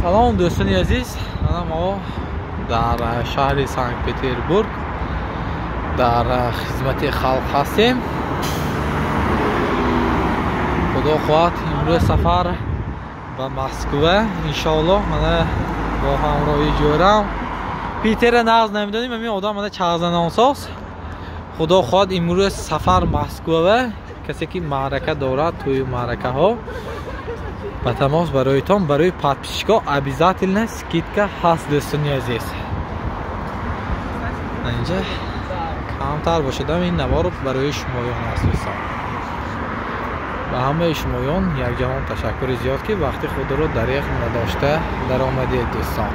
Салом дӯстони азиз, ана мо дар шаҳри Санкт-Петербург дар хизмати халқ ҳастем. Худо хоҳад имрӯз сафар ба Москва иншоаллоҳ. Мана бо ҳамроҳи ҷӯрам Питера нағз намедонем, ҳамин одам мана чағзанонсоз. Худо хоҳад имрӯз сафар Москва. Касе ки маърака дорад, тӯю маъракаҳо ба тамос бароитон, барои подписчикҳо обязательно скидка ҳаст дӯстони азиз. Инҷа камтар бошадам ин навор барои шумоён аст дӯстон. Ба ҳамаи шумоён якҷаҳон ташаккури зиёд ки вақти худро дареғ надошта даромадед дӯстон.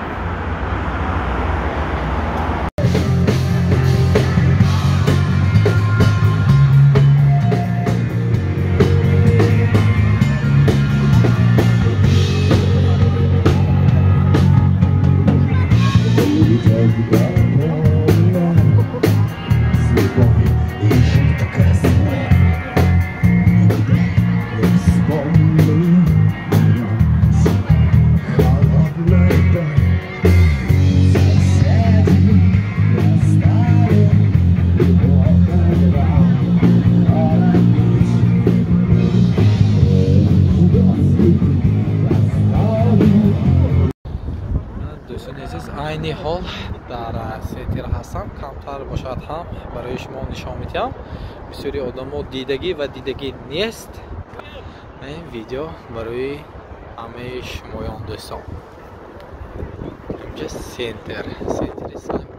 Айни ҳол дар сетир ҳастам, камтар бошад ҳам барои шумо нишон медиҳам. Бисёри одамо дидагӣ ва дидагӣ нест. Ин видео барои ҳамаи шумоён дӯстон. Инҷа центр, центри Санкт